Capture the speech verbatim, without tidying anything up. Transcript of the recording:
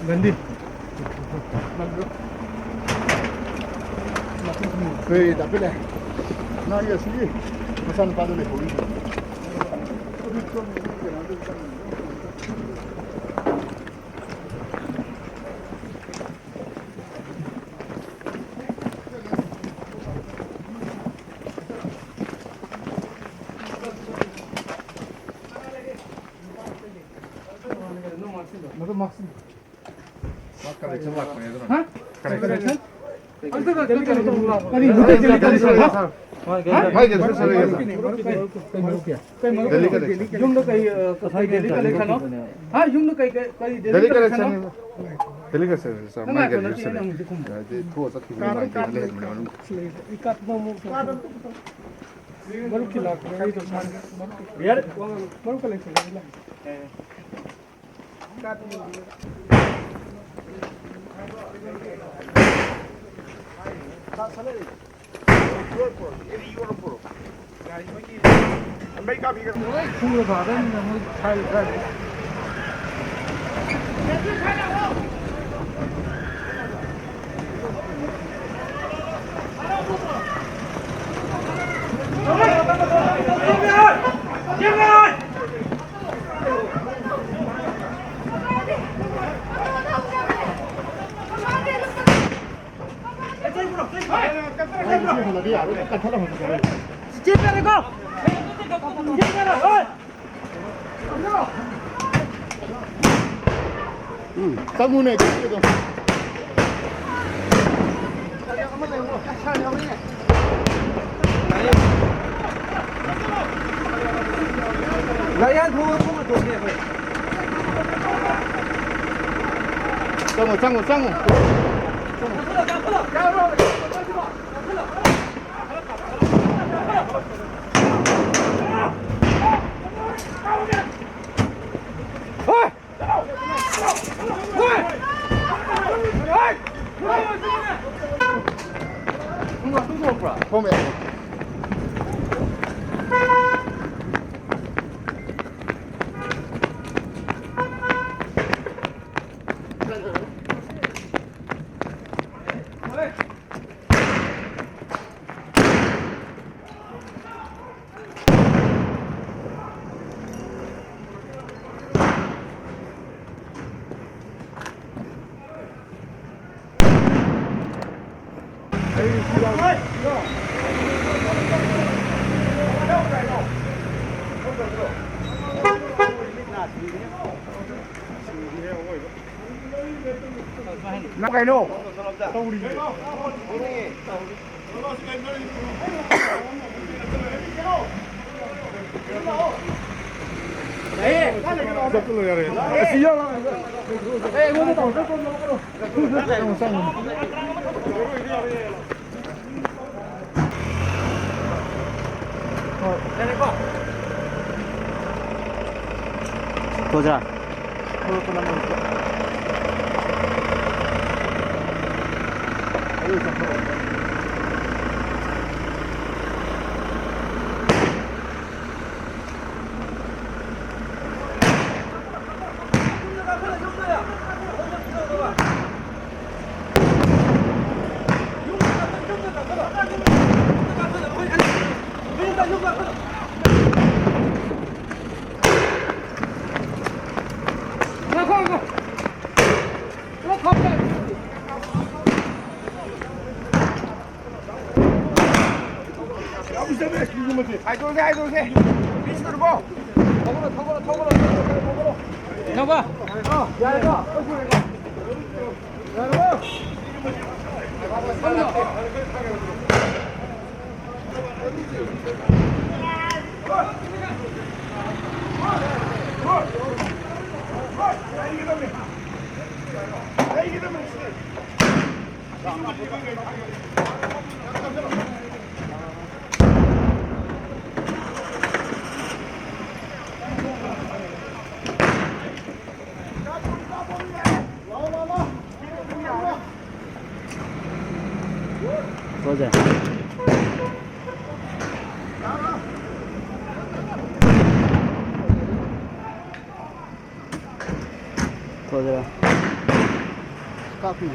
ꯒꯥꯟꯙꯤ꯫ ꯍꯣꯏ, ꯗꯥ ꯄꯦꯂꯦ꯫ ꯃꯥꯒꯤ ꯑꯁꯤꯒꯤ ꯃꯆꯥꯅꯨꯄꯥꯗꯣ ꯂꯩꯍꯧꯔꯤ꯫ ꯃꯗꯨ ꯃꯥꯛꯁꯤꯟ꯫ ꯃꯥ ꯀꯂꯦꯛꯁꯟ ꯂꯥꯛꯄꯅꯦ ꯑꯗꯨꯅ꯫ ꯍꯥ? ꯀꯂꯦꯛꯁꯟ꯫ ꯀꯔꯤ? ꯃꯥꯏ ꯗꯦꯂꯤ ꯀꯂꯦꯛꯁꯟ ꯂꯩꯌꯦ, ꯁꯥꯔ꯫ ꯃꯥꯏ ꯗꯦꯂꯤ ꯀꯂꯦꯛꯁꯟ ꯂꯩꯌꯦ, ꯁꯥꯔ꯫ ꯀꯩ ꯃꯔꯨꯞꯀꯤ? ꯀꯩ ꯃꯔꯨꯞꯀꯤ? ꯀꯩ ꯃꯔꯨꯞꯀꯤ? Daily collection. ꯌꯨꯝꯗ ꯀꯩ, ꯑ, ꯀꯁꯥꯏ ꯗꯦꯂꯤ ꯀꯂꯦꯛꯁꯟꯅꯣ? ꯍꯥ? ꯌꯨꯝꯗ ꯀꯩ, ꯀꯩ, ꯀꯔꯤ ꯗꯦꯂꯤ ꯗꯦꯂꯤ ꯀꯂꯦꯛꯁꯟꯅꯣ? ꯀꯂꯦꯛꯁꯟꯅꯤ꯫ ꯗꯦꯂꯤ ꯀꯂꯦꯛꯁꯟ, ꯁꯥꯔ, ꯅꯪ ꯃꯥꯏ ꯉꯥꯏꯈꯣ, ꯗꯦꯂꯤ ꯅꯠꯇꯦ, ꯀꯂꯦꯛꯁꯟ꯫ ꯅꯪ ꯍꯧꯖꯤꯛ ꯈꯨꯝꯃꯣ꯫ ꯑꯗꯩ ꯊꯣꯛꯑ ꯆꯠꯈꯤꯕ ꯅꯨꯡꯉꯥꯏꯇꯦꯅ ꯂꯩꯔꯝꯕꯅꯦ ꯃꯅꯨꯡꯗ꯫ ꯃꯔꯨꯞꯀꯤ ꯂꯥꯛꯄꯅꯦ, ꯑꯩ ꯑꯗꯨꯝ ꯁꯥꯟꯅ-, ꯃꯔꯨꯞꯀꯤ ꯀꯂꯦꯛꯁꯟ ꯂꯥꯛꯑꯦ꯫ ꯎꯝ, ꯆꯪꯉꯨꯅꯦ, ꯆꯪꯉꯨꯅꯦ꯫ ꯂꯥꯏꯌꯥꯟ ꯊꯣꯡ ꯊꯣꯡ ꯊꯣꯡꯉꯦ ꯑꯩꯈꯣꯏ꯫ ꯆꯪꯉꯣ, ꯆꯪꯉꯣ, ꯆꯪꯉꯣ꯫ ꯊꯣꯝꯃꯦ꯫ ꯅꯪ ꯀꯩꯅꯣ? ꯆꯠꯂꯣ ꯌꯥꯔꯦ꯫ ꯑꯁꯤ ꯌꯥꯎꯔꯣ꯫ ꯇꯣꯖꯥ꯫ ꯍꯥꯏꯗꯣꯔꯁꯦ, ꯍꯥꯏꯗꯣꯔꯁꯦ꯫ ꯃꯤ ꯁꯨꯔꯕꯣ? ꯊꯧꯒꯠꯂꯣ, ꯊꯧꯒꯠꯂꯣ, ꯊꯧꯒꯠꯂꯣ, ꯊꯧꯒꯠꯂꯣ, ꯊꯧꯒꯠꯂꯣ꯫ ꯏꯅꯥꯎꯕ꯫ ꯌꯥꯔꯦꯀꯣ? ꯑꯩꯈꯣꯏ ꯁꯨꯔꯦꯀꯣ? ꯌꯥꯔꯕꯣ? ꯊꯣꯛꯑꯁꯦ꯫ ꯊꯣꯛꯑꯁꯤꯔꯣ? ꯀꯥꯞꯄꯤ꯫